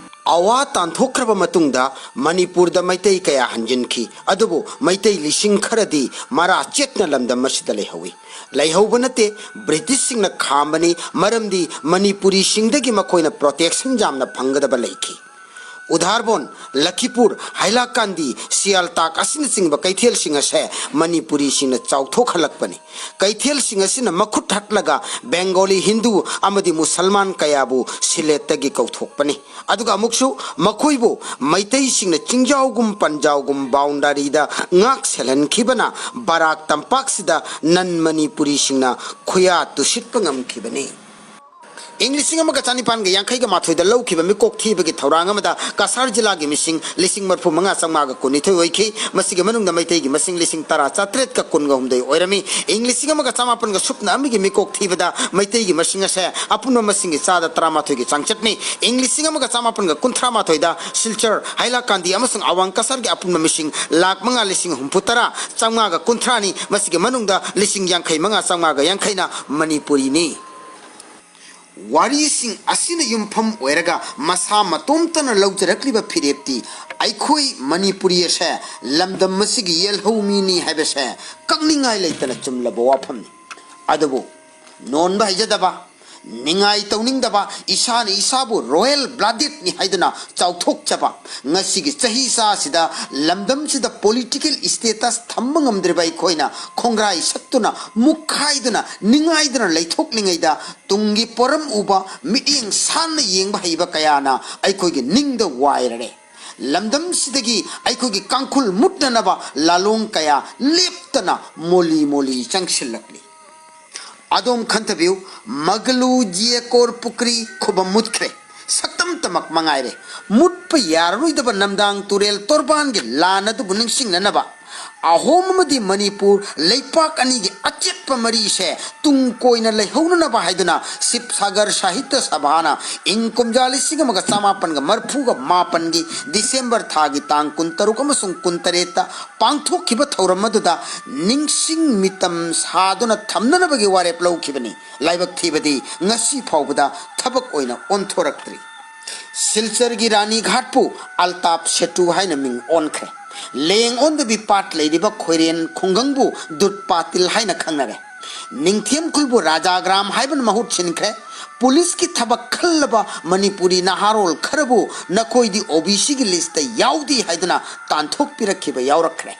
ꯑꯋꯥ ꯇꯥꯟꯊꯣꯛꯈ꯭ꯔꯕ ꯃꯇꯨꯡꯗ ꯃꯅꯤꯄꯨꯔꯗ ꯃꯩꯇꯩ ꯀꯌꯥ ꯍꯟꯖꯤꯟꯈꯤ, ꯑꯗꯨꯕꯨ ꯃꯩꯇꯩ ꯂꯤꯁꯤꯡ ꯈꯔꯗꯤ ꯃꯔꯥ ꯆꯦꯠꯅ ꯂꯝꯗꯝ ꯑꯁꯤꯗ ꯂꯩꯍꯧꯏ꯫ ꯂꯩꯍꯧꯕ ꯅꯠꯇꯦ, ꯕ꯭ꯔꯤꯇꯤꯁꯁꯤꯡꯅ ꯈꯥꯝꯕꯅꯤ, ꯃꯔꯝꯗꯤ ꯃꯅꯤꯄꯨꯔꯤꯁꯤꯡꯗꯒꯤ ꯃꯈꯣꯏꯅ protection ꯌꯥꯝꯅ ꯐꯪꯒꯗꯕ ꯂꯩꯈꯤ꯫ ꯎꯙꯥꯔꯕꯣꯟ, ꯂꯈꯤꯄꯨꯔ, ꯍꯥꯏꯂꯥꯀꯥꯟꯗꯤ, ꯁꯤꯌꯥꯜꯇꯥꯛ ꯑꯁꯤꯅꯆꯤꯡꯕ ꯀꯩꯊꯦꯜꯁꯤꯡ ꯑꯁꯦ ꯃꯅꯤꯄꯨꯔꯤꯁꯤꯡꯅ ꯆꯥꯎꯊꯣꯛꯍꯜꯂꯛꯄꯅꯤ꯫ ꯀꯩꯊꯦꯜꯁꯤꯡ ꯑꯁꯤꯅ ꯃꯈꯨꯠ ꯍꯠꯂꯒ ꯕꯦꯡꯒꯣꯂꯤ, ꯍꯤꯟꯗꯨ ꯑꯃꯗꯤ ꯃꯨꯁꯜꯃꯥꯟ ꯀꯌꯥꯕꯨ ꯁꯤꯂꯦꯠꯇꯒꯤ ꯀꯧꯊꯣꯛꯄꯅꯤ꯫ ꯑꯗꯨꯒ ꯑꯃꯨꯛꯁꯨ ꯃꯈꯣꯏꯕꯨ ꯃꯩꯇꯩꯁꯤꯡꯅ ꯆꯤꯡꯖꯥꯎꯒꯨꯝ ꯄꯟꯖꯥꯎꯒꯨꯝ ꯕꯥꯎꯟꯗꯥꯔꯤꯗ ꯉꯥꯛ ꯁꯦꯜꯍꯟꯈꯤꯕꯅ ꯕꯔꯥꯛ ꯇꯝꯄꯥꯛꯁꯤꯗ ꯅꯟ ꯃꯅꯤꯄꯨꯔꯤꯁꯤꯡꯅ ꯈꯨꯌꯥ ꯇꯨꯁꯤꯠꯄ ꯉꯝꯈꯤꯕꯅꯤ꯫ ꯏꯪ ꯂꯤꯁꯤꯡ ꯑꯃꯒ ꯆꯥꯅꯤꯄꯥꯟꯒ ꯌꯥꯡꯈꯩꯒ ꯃꯥꯊꯣꯏꯗ ꯂꯧꯈꯤꯕ ꯃꯤꯀꯣꯛ ꯊꯤꯕꯒꯤ ꯊꯧꯔꯥꯡ ꯑꯃꯗ ꯀꯁꯥꯔ ꯖꯤꯂꯥꯒꯤ ꯃꯤꯁꯤꯡ ꯂꯤꯁꯤꯡ ꯃꯔꯤꯐꯨ ꯃꯉꯥ ꯆꯥꯝꯃꯉꯥꯒ ꯀꯨꯟꯅꯤꯊꯣꯏ ꯑꯣꯏꯈꯤ꯫ ꯃꯁꯤꯒꯤ ꯃꯅꯨꯡꯗ ꯃꯩꯇꯩꯒꯤ ꯃꯁꯤꯡ ꯂꯤꯁꯤꯡ ꯇꯔꯥ ꯆꯥꯇ꯭ꯔꯦꯠꯀ ꯀꯨꯟꯒ ꯍꯨꯝꯗꯣꯏ ꯑꯣꯏꯔꯝꯃꯤ꯫ ꯏꯪ ꯂꯤꯁꯤꯡ ꯑꯃꯒ ꯆꯥꯃꯥꯄꯟꯒ ꯁꯨꯞꯅ ꯑꯃꯒꯤ ꯃꯤꯀꯣꯛ ꯊꯤꯕꯗ ꯃꯩꯇꯩꯒꯤ ꯃꯁꯤꯡ ꯑꯁꯦ ꯑꯄꯨꯟꯕ ꯃꯁꯤꯡꯒꯤ ꯆꯥꯗ ꯇꯔꯥꯃꯥꯊꯣꯏꯒꯤ ꯆꯥꯡꯆꯠꯅꯤ꯫ ꯏꯪ ꯂꯤꯁꯤꯡ ꯑꯃꯒ ꯆꯥꯃꯥꯄꯟꯒ ꯀꯨꯟꯊ꯭ꯔꯥ ꯃꯥꯊꯣꯏꯗ ꯁꯤꯜꯆꯔ, ꯍꯥꯏꯂꯥꯀꯥꯟꯗꯤ ꯑꯃꯁꯨꯡ ꯑꯋꯥꯡ ꯀꯁꯥꯔꯒꯤ ꯑꯄꯨꯟꯕ ꯃꯤꯁꯤꯡ ꯂꯥꯈ ꯃꯉꯥ ꯂꯤꯁꯤꯡ ꯍꯨꯝꯐꯨ ꯇꯔꯥ ꯆꯥꯝꯃꯉꯥꯒ ꯀꯨꯟꯊ꯭ꯔꯥꯅꯤ꯫ ꯃꯁꯤꯒꯤ ꯃꯅꯨꯡꯗ ꯂꯤꯁꯤꯡ ꯌꯥꯡꯈꯩ ꯃꯉꯥ ꯆꯥꯝꯃꯉꯥꯒ ꯌꯥꯡꯈꯩꯅ ꯃꯅꯤꯄꯨꯔꯤꯅꯤ꯫ ꯋꯥꯔꯤꯁꯤꯡ ꯑꯁꯤꯅ ꯌꯨꯝꯐꯝ ꯑꯣꯏꯔꯒ ꯃꯁꯥ ꯃꯇꯣꯝꯇꯅ ꯂꯧꯖꯔꯛꯂꯤꯕ ꯐꯤꯔꯦꯞꯇꯤ ꯑꯩꯈꯣꯏ ꯃꯅꯤꯄꯨꯔꯤ ꯑꯁꯦ ꯂꯝꯗꯝ ꯑꯁꯤꯒꯤ ꯌꯦꯜꯍꯧ ꯃꯤꯅꯤ ꯍꯥꯏꯕꯁꯦ ꯀꯛꯅꯤꯡꯉꯥꯏ ꯂꯩꯇꯅ ꯆꯨꯝꯂꯕ ꯋꯥꯐꯝꯅꯤ꯫ ꯑꯗꯨꯕꯨ ꯅꯣꯟꯕ ꯍꯩꯖꯗꯕ, ꯅꯤꯡꯉꯥꯏ ꯇꯧꯅꯤꯡꯗꯕ, ꯏꯁꯥꯅ ꯏꯁꯥꯕꯨ ꯔꯣꯌꯦꯜ ꯕ꯭ꯂꯥꯗꯦꯠꯅꯤ ꯍꯥꯏꯗꯨꯅ ꯆꯥꯎꯊꯣꯛꯆꯕ, ꯉꯁꯤꯒꯤ ꯆꯍꯤ ꯆꯥꯁꯤꯗ ꯂꯝꯗꯝꯁꯤꯗ ꯄꯣꯂꯤꯇꯤꯀꯦꯜ ꯏꯁꯇꯦꯇꯁ ꯊꯝꯕ ꯉꯝꯗ꯭ꯔꯤꯕ ꯑꯩꯈꯣꯏꯅ ꯈꯣꯡꯒ꯭ꯔꯥꯏ ꯁꯠꯇꯨꯅ, ꯃꯨꯛꯈꯥꯏꯗꯨꯅ, ꯅꯤꯡꯉꯥꯏꯗꯨꯅ ꯂꯩꯊꯣꯛꯂꯤꯉꯩꯗ ꯇꯨꯡꯒꯤ ꯄꯣꯔꯝ ꯎꯕ, ꯃꯤꯠꯌꯦꯡ ꯁꯥꯟꯅ ꯌꯦꯡꯕ ꯍꯩꯕ ꯀꯌꯥꯅ ꯑꯩꯈꯣꯏꯒꯤ ꯅꯤꯡꯗ ꯋꯥꯏꯔꯔꯦ꯫ ꯂꯝꯗꯝꯁꯤꯗꯒꯤ ꯑꯩꯈꯣꯏꯒꯤ ꯀꯥꯡꯈꯨꯜ ꯃꯨꯠꯅꯅꯕ ꯂꯥꯂꯣꯡ ꯀꯌꯥ ꯂꯦꯞꯇꯅ ꯃꯣꯂꯤ ꯃꯣꯂꯤ ꯆꯪꯁꯤꯜꯂꯛꯂꯤ꯫ ꯑꯗꯣꯝ ꯈꯟꯊꯕꯤꯌꯨ, ꯃꯒꯂꯨ ꯖꯤꯌꯀꯣꯔ ꯄꯨꯈ꯭ꯔꯤ ꯈꯨꯕꯝ ꯃꯨꯠꯈ꯭ꯔꯦ꯫ ꯁꯛꯇꯝꯇꯃꯛ ꯃꯉꯥꯏꯔꯦ꯫ ꯃꯨꯠꯄ ꯌꯥꯔꯔꯣꯏꯗꯕ ꯅꯝꯗꯥꯡ ꯇꯨꯔꯦꯜ ꯇꯣꯔꯕꯥꯟꯒꯤ ꯂꯥꯟ ꯑꯗꯨꯕꯨ ꯅꯤꯡꯁꯤꯡꯅꯅꯕ ꯑꯍꯣꯝ ꯑꯃꯗꯤ ꯃꯅꯤꯄꯨꯔ ꯂꯩꯄꯥꯛ ꯑꯅꯤꯒꯤ ꯑꯆꯦꯠꯄ ꯃꯔꯤꯁꯦ ꯇꯨꯡ ꯀꯣꯏꯅ ꯂꯩꯍꯧꯅꯅꯕ ꯍꯥꯏꯗꯨꯅ ꯁꯤꯕ ꯁꯥꯒꯔ ꯁꯥꯍꯤꯇ꯭ꯌ ꯁꯚꯥꯅ ꯏꯪ ꯀꯨꯝꯖꯥ ꯂꯤꯁꯤꯡ ꯑꯃꯒ ꯆꯃꯥꯄꯟꯒ ꯃꯔꯐꯨꯒ ꯃꯥꯄꯟꯒꯤ ꯗꯤꯁꯦꯝꯕꯔ ꯊꯥꯒꯤ ꯇꯥꯡ ꯀꯨꯟꯇꯔꯨꯛ ꯑꯃꯁꯨꯡ ꯀꯨꯟꯇꯔꯦꯠꯇ ꯄꯥꯡꯊꯣꯛꯈꯤꯕ ꯊꯧꯔꯝ ꯑꯗꯨꯗ ꯅꯤꯡꯁꯤꯡ ꯃꯤꯇꯝ ꯁꯥꯗꯨꯅ ꯊꯝꯅꯅꯕꯒꯤ ꯋꯥꯔꯦꯞ ꯂꯧꯈꯤꯕꯅꯤ꯫ ꯂꯥꯏꯕꯛ ꯊꯤꯕꯗꯤ ꯉꯁꯤ ꯐꯥꯎꯕꯗ ꯊꯕꯛ ꯑꯣꯏꯅ ꯑꯣꯟꯊꯣꯔꯛꯇ꯭ꯔꯤ꯫ ꯁꯤꯜꯆꯔꯒꯤ ꯔꯥꯅꯤ ꯘꯥꯠꯄꯨ ꯑꯜꯇꯥꯞ ꯁꯦꯇꯨ ꯍꯥꯏꯅ ꯃꯤꯡ ꯑꯣꯟꯈ꯭ꯔꯦ꯫ ꯂꯦꯡ ꯑꯣꯟꯗꯕꯤ ꯄꯥꯠ ꯂꯩꯔꯤꯕ ꯈꯣꯏꯔꯦꯟ ꯈꯨꯡꯒꯪꯕꯨ ꯗꯨꯠ ꯄꯥꯇꯤꯜ ꯍꯥꯏꯅ ꯈꯪꯅꯔꯦ꯫ ꯅꯤꯡꯊꯦꯝ ꯈꯨꯜꯕꯨ ꯔꯥꯖꯥꯒ꯭ꯔꯥꯝ ꯍꯥꯏꯕꯅ ꯃꯍꯨꯠ ꯁꯤꯟꯈ꯭ꯔꯦ꯫ ꯄꯨꯂꯤꯁꯀꯤ ꯊꯕꯛ ꯈꯜꯂꯕ ꯃꯅꯤꯄꯨꯔꯤ ꯅꯍꯥꯔꯣꯜ ꯈꯔꯕꯨ ꯅꯈꯣꯏꯗꯤ ꯑꯣ ꯕꯤ ꯁꯤꯒꯤ ꯂꯤꯁꯇ ꯌꯥꯎꯗꯦ ꯍꯥꯏꯗꯨꯅ ꯇꯥꯟꯊꯣꯛꯄꯤꯔꯛꯈꯤꯕ ꯌꯥꯎꯔꯛꯈ꯭ꯔꯦ꯫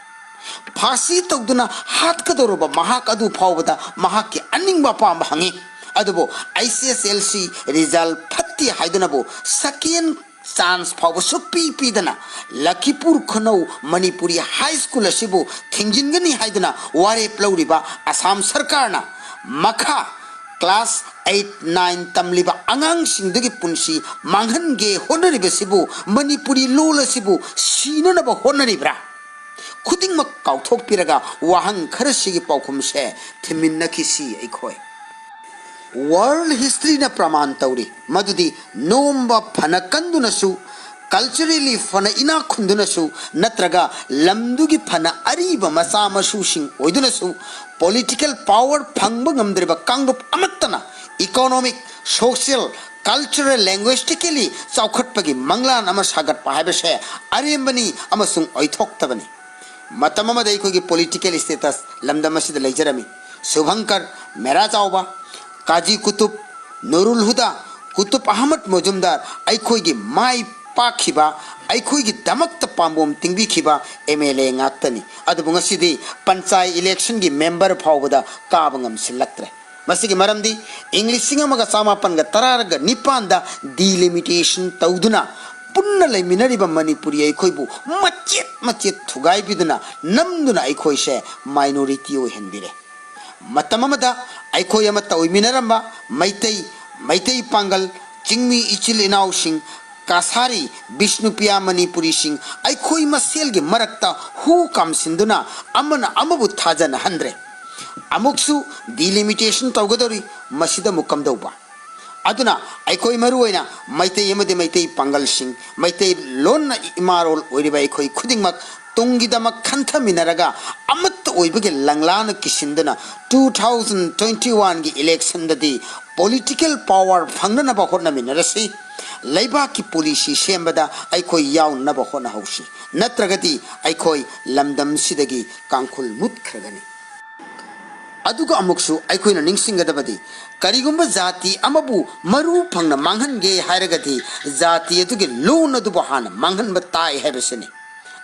ꯐꯥꯁꯤ ꯇꯧꯗꯨꯅ ꯍꯥꯠꯀꯗꯧꯔꯕ ꯃꯍꯥꯛ ꯑꯗꯨ ꯐꯥꯎꯕꯗ ꯃꯍꯥꯛꯀꯤ ꯑꯅꯤꯡꯕ ꯑꯄꯥꯝꯕ ꯍꯪꯉꯤ꯫ ꯑꯗꯨꯕꯨ ꯑꯩꯆ ꯑꯦꯁ ꯑꯦꯜ ꯁꯤ ꯔꯤꯖꯜ ꯐꯠꯇꯦ ꯍꯥꯏꯗꯨꯅꯕꯨ ꯁꯦꯀꯦꯟ ꯆꯥꯟꯁ ꯐꯥꯎꯕ ꯁꯨꯛꯄꯤ ꯄꯤꯗꯅ ꯂꯈꯤꯄꯨꯔ ꯈꯨꯅꯧ ꯃꯅꯤꯄꯨꯔꯤ ꯍꯥꯏ ꯁ꯭ꯀꯨꯜ ꯑꯁꯤꯕꯨ ꯊꯤꯡꯖꯤꯟꯒꯅꯤ ꯍꯥꯏꯗꯨꯅ ꯋꯥꯔꯦꯞ ꯂꯧꯔꯤꯕ ꯑꯁꯥꯝ ꯁꯔꯀꯥꯔꯅ ꯃꯈꯥ ꯀ꯭ꯂꯥꯁ ꯑꯩꯠ ꯅꯥꯏꯟ ꯇꯝꯂꯤꯕ ꯑꯉꯥꯡꯁꯤꯡꯗꯨꯒꯤ ꯄꯨꯟꯁꯤ ꯃꯥꯡꯍꯟꯒꯦ ꯍꯣꯠꯅꯔꯤꯕꯁꯤꯕꯨ ꯃꯅꯤꯄꯨꯔꯤ ꯂꯣꯜ ꯑꯁꯤꯕꯨ ꯁꯤꯅꯅꯕ ꯍꯣꯠꯅꯔꯤꯕ꯭ꯔꯥ? ꯈꯨꯗꯤꯡꯃꯛ ꯀꯥꯎꯊꯣꯛꯄꯤꯔꯒ ꯋꯥꯍꯪ ꯈꯔꯁꯤꯒꯤ ꯄꯥꯎꯈꯨꯝꯁꯦ ꯊꯤꯃꯤꯟꯅꯈꯤꯁꯤ ꯑꯩꯈꯣꯏ꯫ ꯋꯥꯔꯜ ꯍꯤꯁꯇ꯭ꯔꯤꯅ ꯄ꯭ꯔꯃꯥꯟ ꯇꯧꯔꯤ ꯃꯗꯨꯗꯤ ꯅꯣꯝꯕ ꯐꯅ ꯀꯟꯗꯨꯅꯁꯨ Culturally ꯐꯅ ꯏꯅꯥꯛ ꯈꯨꯟꯗꯨꯅꯁꯨ ꯅꯠꯇ꯭ꯔꯒ ꯂꯝꯗꯨꯒꯤ ꯐꯅ ꯑꯔꯤꯕ ꯃꯆꯥ ꯃꯁꯨꯁꯤꯡ ꯑꯣꯏꯗꯨꯅꯁꯨ political power ꯐꯪꯕ ꯉꯝꯗ꯭ꯔꯤꯕ ꯀꯥꯡꯂꯨꯞ ꯑꯃꯠꯇꯅ economic, social, cultural, linguistically ꯆꯥꯎꯈꯠꯄꯒꯤ ꯃꯪꯂꯥꯟ ꯑꯃ ꯁꯥꯒꯠꯄ ꯍꯥꯏꯕꯁꯦ ꯑꯔꯦꯝꯕꯅꯤ ꯑꯃꯁꯨꯡ ꯑꯣꯏꯊꯣꯛꯇꯕꯅꯤ꯫ ꯃꯇꯝ ꯑꯃꯗ ꯑꯩꯈꯣꯏꯒꯤ political status ꯂꯝꯗꯝ ꯑꯁꯤꯗ ꯂꯩꯖꯔꯝꯃꯤ꯫ ꯁꯨꯚꯪꯀꯔ, ꯃꯦꯔꯥ ꯆꯥꯎꯕ, ꯀꯥꯖꯤ ꯀꯨꯇꯨꯕ, ꯅꯨꯔꯨꯜ ꯍꯨꯗꯥ, ꯀꯨꯇꯨꯕ ꯑꯍꯃꯗ ꯃꯣꯖꯨꯝꯗꯥꯔ ꯑꯩꯈꯣꯏꯒꯤ ꯃꯥꯏ ꯄꯥꯛꯈꯤꯕ, ꯑꯩꯈꯣꯏꯒꯤꯗꯃꯛꯇ ꯄꯥꯝꯕꯣꯝ ꯇꯤꯡꯕꯤꯈꯤꯕ M L A ꯉꯥꯛꯇꯅꯤ꯫ ꯑꯗꯨꯕꯨ ꯉꯁꯤꯗꯤ ꯄꯟꯆꯥꯌꯠ electionꯒꯤ member ꯐꯥꯎꯕꯗ ꯀꯥꯕ ꯉꯝꯁꯤꯜꯂꯛꯇ꯭ꯔꯦ꯫ ꯃꯁꯤꯒꯤ ꯃꯔꯝꯗꯤ ꯏꯪ ꯂꯤꯁꯤꯡ ꯑꯃꯒ ꯆꯃꯥꯄꯟꯒ ꯇꯔꯥꯒ ꯅꯤꯄꯥꯟꯗ delimitation ꯇꯧꯗꯨꯅ ꯄꯨꯟꯅ ꯂꯩꯃꯤꯟꯅꯔꯤꯕ ꯃꯅꯤꯄꯨꯔꯤ ꯑꯩꯈꯣꯏꯕꯨ ꯃꯆꯦꯠ ꯃꯆꯦꯠ ꯊꯨꯒꯥꯏꯕꯤꯗꯨꯅ ꯅꯝꯗꯨꯅ ꯑꯩꯈꯣꯏꯁꯦ minority ꯑꯣꯏꯍꯟꯕꯤꯔꯦ꯫ ꯃꯇꯝ ꯑꯃꯗ ꯑꯩꯈꯣꯏ ꯑꯃꯠꯇ ꯑꯣꯏꯃꯤꯟꯅꯔꯝꯕ ꯃꯩꯇꯩ, ꯃꯩꯇꯩ ꯄꯥꯡꯒꯜ, ꯆꯤꯡꯃꯤ ꯏꯆꯤꯜ ꯏꯅꯥꯎꯁꯤꯡ, ꯀꯁꯥꯔꯤ, ꯕꯤꯁꯅꯨꯄꯤꯌꯥ ꯃꯅꯤꯄꯨꯔꯤꯁꯤꯡ ꯑꯩꯈꯣꯏ ꯃꯁꯦꯜꯒꯤ ꯃꯔꯛꯇ ꯍꯨ ꯀꯥꯝꯁꯤꯟꯗꯨꯅ ꯑꯃꯅ ꯑꯃꯕꯨ ꯊꯥꯖꯅꯍꯟꯗ꯭ꯔꯦ꯫ ꯑꯃꯨꯛꯁꯨ delimitation ꯇꯧꯒꯗꯧꯔꯤ, ꯃꯁꯤꯗ ꯑꯃꯨꯛ ꯀꯝꯗꯧꯕ? ꯑꯗꯨꯅ ꯑꯩꯈꯣꯏ ꯃꯔꯨꯑꯣꯏꯅ ꯃꯩꯇꯩ ꯑꯃꯗꯤ ꯃꯩꯇꯩ ꯄꯥꯡꯒꯜꯁꯤꯡ, ꯃꯩꯇꯩ ꯂꯣꯟꯅ ꯏꯃꯥꯔꯣꯜ ꯑꯣꯏꯔꯤꯕ ꯑꯩꯈꯣꯏ ꯈꯨꯗꯤꯡꯃꯛ ꯇꯨꯡꯒꯤꯗꯃꯛ ꯈꯟꯊꯃꯤꯟꯅꯔꯒ ꯑꯃꯠꯇ ꯑꯣꯏꯕꯒꯤ ꯂꯪꯂꯥꯅ ꯀꯤꯁꯤꯟꯗꯨꯅ two thousand twenty oneꯒꯤ electionꯗꯗꯤ political power ꯐꯪꯅꯅꯕ ꯍꯣꯠꯅꯃꯤꯟꯅꯔꯁꯤ꯫ ꯂꯩꯕꯥꯛꯀꯤ policy ꯁꯦꯝꯕꯗ ꯑꯩꯈꯣꯏ ꯌꯥꯎꯅꯅꯕ ꯍꯣꯠꯅꯍꯧꯁꯤ, ꯅꯠꯇ꯭ꯔꯒꯗꯤ ꯑꯩꯈꯣꯏ ꯂꯝꯗꯝꯁꯤꯗꯒꯤ ꯀꯥꯡꯈꯨꯜ ꯃꯨꯠꯈ꯭ꯔꯒꯅꯤ꯫ ꯑꯗꯨꯒ ꯑꯃꯨꯛꯁꯨ ꯑꯩꯈꯣꯏꯅ ꯅꯤꯡꯁꯤꯡꯒꯗꯕꯗꯤ, ꯀꯔꯤꯒꯨꯝꯕ ꯖꯥꯇꯤ ꯑꯃꯕꯨ ꯃꯔꯨ ꯐꯪꯅ ꯃꯥꯡꯍꯟꯒꯦ ꯍꯥꯏꯔꯒꯗꯤ ꯖꯥꯇꯤ ꯑꯗꯨꯒꯤ ꯂꯣꯟ ꯑꯗꯨꯕꯨ ꯍꯥꯟꯅ ꯃꯥꯡꯍꯟꯕ ꯇꯥꯏ ꯍꯥꯏꯕꯁꯤꯅꯤ꯫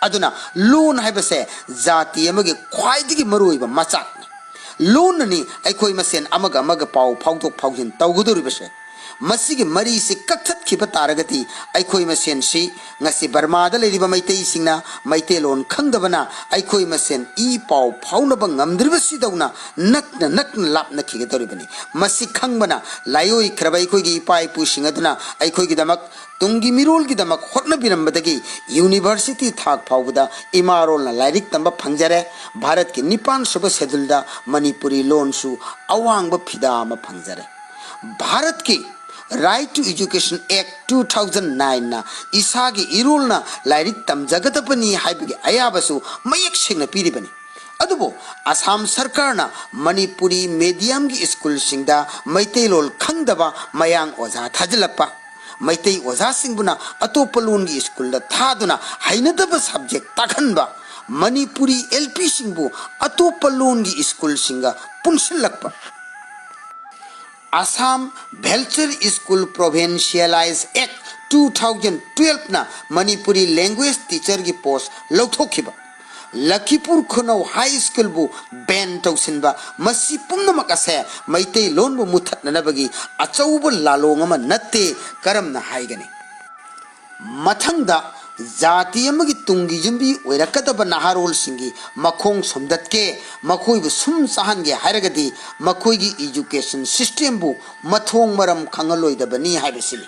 ꯑꯗꯨꯅ ꯂꯣꯟ ꯍꯥꯏꯕꯁꯦ ꯖꯥꯇꯤ ꯑꯃꯒꯤ ꯈ꯭ꯋꯥꯏꯗꯒꯤ ꯃꯔꯨꯑꯣꯏꯕ ꯃꯆꯥꯛꯅꯤ꯫ ꯂꯣꯟꯅꯅꯤ ꯑꯩꯈꯣꯏ ꯃꯁꯦꯟ ꯑꯃꯒ ꯑꯃꯒ ꯄꯥꯎ ꯐꯥꯎꯗꯣꯛ ꯐꯥꯎꯖꯤꯟ ꯇꯧꯒꯗꯧꯔꯤꯕꯁꯦ꯫ ꯃꯁꯤꯒꯤ ꯃꯔꯤꯁꯤ ꯀꯛꯊꯠꯈꯤꯕ ꯇꯥꯔꯒꯗꯤ ꯑꯩꯈꯣꯏ ꯃꯁꯦꯟꯁꯤ, ꯉꯁꯤ ꯕꯔꯃꯥꯗ ꯂꯩꯔꯤꯕ ꯃꯩꯇꯩꯁꯤꯡꯅ ꯃꯩꯇꯩꯂꯣꯟ ꯈꯪꯗꯕꯅ ꯑꯩꯈꯣꯏ ꯃꯁꯦꯟ ꯏ ꯄꯥꯎ ꯐꯥꯎꯅꯕ ꯉꯝꯗ꯭ꯔꯤꯕꯁꯤꯗꯧꯅ ꯅꯛꯅ ꯅꯛꯅ ꯂꯥꯞꯅꯈꯤꯒꯗꯧꯔꯤꯕꯅꯤ꯫ ꯃꯁꯤ ꯈꯪꯕꯅ ꯂꯥꯏꯑꯣꯏꯈ꯭ꯔꯕ ꯑꯩꯈꯣꯏꯒꯤ ꯏꯄꯥ ꯏꯄꯨꯁꯤꯡ ꯑꯗꯨꯅ ꯑꯩꯈꯣꯏꯒꯤꯗꯃꯛ, ꯇꯨꯡꯒꯤ ꯃꯤꯔꯣꯜꯒꯤꯗꯃꯛ ꯍꯣꯠꯅꯕꯤꯔꯝꯕꯗꯒꯤ university ꯊꯥꯛ ꯐꯥꯎꯕꯗ ꯏꯃꯥꯔꯣꯜꯅ ꯂꯥꯏꯔꯤꯛ ꯇꯝꯕ ꯐꯪꯖꯔꯦ꯫ ꯚꯥꯔꯠꯀꯤ ꯅꯤꯄꯥꯟ ꯁꯨꯕ scheduleꯗ ꯃꯅꯤꯄꯨꯔꯤ ꯂꯣꯟꯁꯨ ꯑꯋꯥꯡꯕ ꯐꯤꯗꯥ ꯑꯃ ꯐꯪꯖꯔꯦ꯫ ꯚꯥꯔꯠꯀꯤ Right to Education Act two thousand nine ꯅ ꯏꯁꯥꯒꯤ ꯏꯔꯣꯜꯅ ꯂꯥꯏꯔꯤꯛ ꯇꯝꯖꯒꯗꯕꯅꯤ ꯍꯥꯏꯕꯒꯤ ꯑꯌꯥꯕꯁꯨ ꯃꯌꯦꯛ ꯁꯦꯡꯅ ꯄꯤꯔꯤꯕꯅꯤ꯫ ꯑꯗꯨꯕꯨ ꯑꯁꯥꯝ ꯁꯔꯀꯥꯔꯅ ꯃꯅꯤꯄꯨꯔꯤ medium ꯒꯤ ꯁ꯭ꯀꯨꯜꯁꯤꯡꯗ ꯃꯩꯇꯩꯂꯣꯟ ꯈꯪꯗꯕ ꯃꯌꯥꯡ ꯑꯣꯖꯥ ꯊꯥꯖꯤꯜꯂꯛꯄ, ꯃꯩꯇꯩ ꯑꯣꯖꯥꯁꯤꯡꯕꯨꯅ ꯑꯇꯣꯞꯄ ꯂꯣꯟꯒꯤ ꯁ꯭ꯀꯨꯜꯗ ꯊꯥꯗꯨꯅ ꯍꯩꯅꯗꯕ subject ꯇꯥꯛꯍꯟꯕ, ꯃꯅꯤꯄꯨꯔꯤ L P ꯁꯤꯡꯕꯨ ꯑꯇꯣꯞꯄ ꯂꯣꯟꯒꯤ ꯁ꯭ꯀꯨꯜꯁꯤꯡꯒ ꯄꯨꯟꯁꯤꯜꯂꯛꯄ꯫ Assam Bhelchar School Provincialize Act two thousand twelve ꯅ ꯃꯅꯤꯄꯨꯔꯤ language teacher ꯒꯤ post ꯂꯧꯊꯣꯛꯈꯤꯕ, ꯂꯈꯤꯄꯨꯔ ꯈꯨꯅꯧ High School ꯕꯨ ban ꯇꯧꯁꯤꯟꯕ, ꯃꯁꯤ ꯄꯨꯝꯅꯃꯛ ꯑꯁꯦ ꯃꯩꯇꯩꯂꯣꯟꯕꯨ ꯃꯨꯊꯠꯅꯅꯕꯒꯤ ꯑꯆꯧꯕ ꯂꯥꯂꯣꯡ ꯑꯃ ꯅꯠꯇꯦ, ꯀꯔꯝꯅ ꯍꯥꯏꯒꯅꯤ? ꯃꯊꯪꯗ, ꯖꯥꯇꯤ ꯑꯃꯒꯤ ꯇꯨꯡꯒꯤ ꯌꯨꯝꯕꯤ ꯑꯣꯏꯔꯛꯀꯗꯕ ꯅꯍꯥꯔꯣꯜꯁꯤꯡꯒꯤ ꯃꯈꯣꯡ ꯁꯣꯝꯗꯠꯀꯦ, ꯃꯈꯣꯏꯕꯨ ꯁꯨꯝ ꯆꯥꯍꯟꯒꯦ ꯍꯥꯏꯔꯒꯗꯤ ꯃꯈꯣꯏꯒꯤ education system ꯕꯨ ꯃꯊꯣꯡ ꯃꯔꯝ ꯈꯪꯍꯜꯂꯣꯏꯗꯕꯅꯤ ꯍꯥꯏꯕꯁꯤꯅꯤ꯫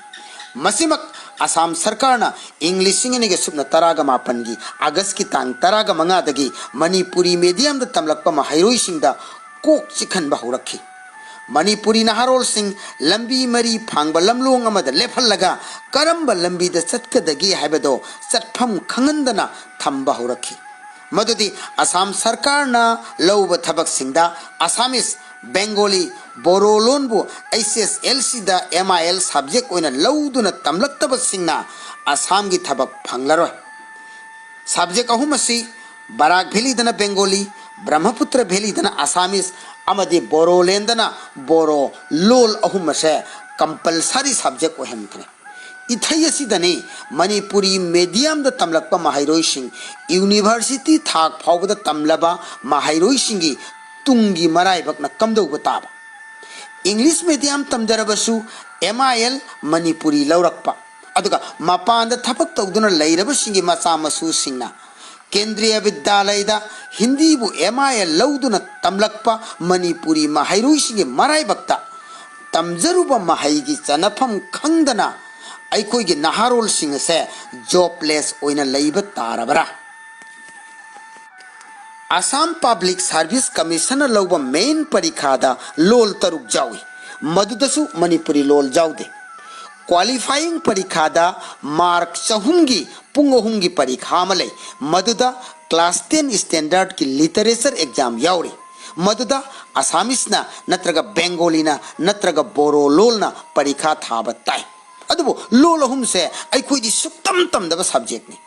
ꯃꯁꯤꯃꯛ ꯑꯁꯥꯝ ꯁꯔꯀꯥꯔꯅ ꯏꯪ ꯂꯤꯁꯤꯡ ꯑꯅꯤꯒ ꯁꯨꯞꯅ ꯇꯔꯥꯒ ꯃꯥꯄꯟꯒꯤ August ꯀꯤ ꯇꯥꯡ ꯇꯔꯥꯒ ꯃꯉꯥꯗꯒꯤ ꯃꯅꯤꯄꯨꯔꯤ medium ꯗ ꯇꯝꯂꯛꯄ ꯃꯍꯩꯔꯣꯏꯁꯤꯡꯗ ꯀꯣꯛ ꯆꯤꯛꯍꯟꯕ ꯍꯧꯔꯛꯈꯤ꯫ ꯃꯅꯤꯄꯨꯔꯤ ꯅꯍꯥꯔꯣꯜꯁꯤꯡ ꯂꯝꯕꯤ ꯃꯔꯤ ꯐꯥꯡꯕ ꯂꯝꯂꯣꯡ ꯑꯃꯗ ꯂꯦꯞꯍꯜꯂꯒ ꯀꯔꯝꯕ ꯂꯝꯕꯤꯗ ꯆꯠꯀꯗꯒꯦ ꯍꯥꯏꯕꯗꯣ ꯆꯠꯐꯝ ꯈꯪꯍꯟꯗꯅ ꯊꯝꯕ ꯍꯧꯔꯛꯈꯤ꯫ ꯃꯗꯨꯗꯤ ꯑꯁꯥꯝ ꯁꯔꯀꯥꯔꯅ ꯂꯧꯕ ꯊꯕꯛꯁꯤꯡꯗ Assamese, Bengali, ꯕꯣꯔꯣ ꯂꯣꯟꯕꯨ H S L C the M I L subject ꯑꯣꯏꯅ ꯂꯧꯗꯨꯅ ꯇꯝꯂꯛꯇꯕꯁꯤꯡꯅ ꯑꯁꯥꯝꯒꯤ ꯊꯕꯛ ꯐꯪꯂꯔꯣꯏ꯫ Subject ꯑꯍꯨꯝ ꯑꯁꯤ ꯕꯔꯥꯛ Valley ꯗꯅ Bengali, ꯕ꯭ꯔꯍ꯭ꯃꯄꯨꯇ꯭ꯔ Valley ꯗꯅ Assamese ꯑꯃꯗꯤ ꯕꯣꯔꯣꯂꯦꯟꯗꯅ ꯕꯣꯔꯣ ꯂꯣꯜ ꯑꯍꯨꯝ ꯑꯁꯦ compulsory subject ꯑꯣꯏꯍꯟꯈ꯭ꯔꯦ꯫ ꯏꯊꯩ ꯑꯁꯤꯗꯅꯤ ꯃꯅꯤꯄꯨꯔꯤ medium ꯗ ꯇꯝꯂꯛꯄ ꯃꯍꯩꯔꯣꯏꯁꯤꯡ, university ꯊꯥꯛ ꯐꯥꯎꯕꯗ ꯇꯝꯂꯕ ꯃꯍꯩꯔꯣꯏꯁꯤꯡꯒꯤ ꯇꯨꯡꯒꯤ ꯃꯔꯥꯏꯕꯛꯅ ꯀꯝꯗꯧꯕ ꯇꯥꯕ? English medium ꯇꯝꯖꯔꯕꯁꯨ M I L Manipuri ꯂꯧꯔꯛꯄ, ꯑꯗꯨꯒ ꯃꯄꯥꯟꯗ ꯊꯕꯛ ꯇꯧꯗꯨꯅ ꯂꯩꯔꯕꯁꯤꯡꯒꯤ ꯃꯆꯥ ꯃꯁꯨꯁꯤꯡꯅ ꯀꯦꯟꯗ꯭ꯔꯤꯌ ꯕꯤꯗ꯭ꯌꯥꯂꯌꯗ ꯍꯤꯟꯗꯤꯕꯨ M I L ꯂꯧꯗꯨꯅ ꯇꯝꯂꯛꯄ ꯃꯅꯤꯄꯨꯔꯤ ꯃꯍꯩꯔꯣꯏꯁꯤꯡꯒꯤ ꯃꯔꯥꯏꯕꯛꯇ ꯇꯝꯖꯔꯨꯕ ꯃꯍꯩꯒꯤ ꯆꯟꯅꯐꯝ ꯈꯪꯗꯅ ꯑꯩꯈꯣꯏꯒꯤ ꯅꯍꯥꯔꯣꯜꯁꯤꯡ ꯑꯁꯦ jobless ꯑꯣꯏꯅ ꯂꯩꯕ ꯇꯥꯔꯕ꯭ꯔꯥ? Assam Public Service Commission ꯅ ꯂꯧꯕ main ꯄꯔꯤꯈꯥꯗ ꯂꯣꯜ ꯇꯔꯨꯛ ꯌꯥꯎꯏ꯫ ꯃꯗꯨꯗꯁꯨ ꯃꯅꯤꯄꯨꯔꯤ ꯂꯣꯜ ꯌꯥꯎꯗꯦ꯫ ꯀ꯭ꯋꯥꯂꯤꯐꯥꯏꯌꯤꯡ ꯄꯔꯤꯈꯥꯗ ꯃꯥꯔꯛ ꯆꯍꯨꯝꯒꯤ ꯄꯨꯡ ꯑꯍꯨꯝꯒꯤ ꯄꯔꯤꯈꯥ ꯑꯃ ꯂꯩ, ꯃꯗꯨꯗ ꯀ꯭ꯂꯥꯁ ꯇꯦꯟ ꯁ꯭ꯇꯦꯟꯗꯔꯗꯀꯤ ꯂꯤꯇꯔꯦꯆꯔ ꯑꯦꯛꯖꯥꯝ ꯌꯥꯎꯔꯤ, ꯃꯗꯨꯗ ꯑꯁꯥꯃꯤꯁꯅ ꯅꯠꯇ꯭ꯔꯒ ꯕꯦꯡꯒꯣꯂꯤꯅ ꯅꯠꯇ꯭ꯔꯒ ꯕꯣꯔꯣ ꯂꯣꯜꯅ ꯄꯔꯤꯈꯥ ꯊꯥꯕ ꯇꯥꯏ꯫ ꯑꯗꯨꯕꯨ ꯂꯣꯜ ꯑꯍꯨꯝꯁꯦ ꯑꯩꯈꯣꯏꯗꯤ ꯁꯨꯛꯇꯝ ꯇꯝꯗꯕ ꯁꯕꯖꯦꯛꯅꯤ꯫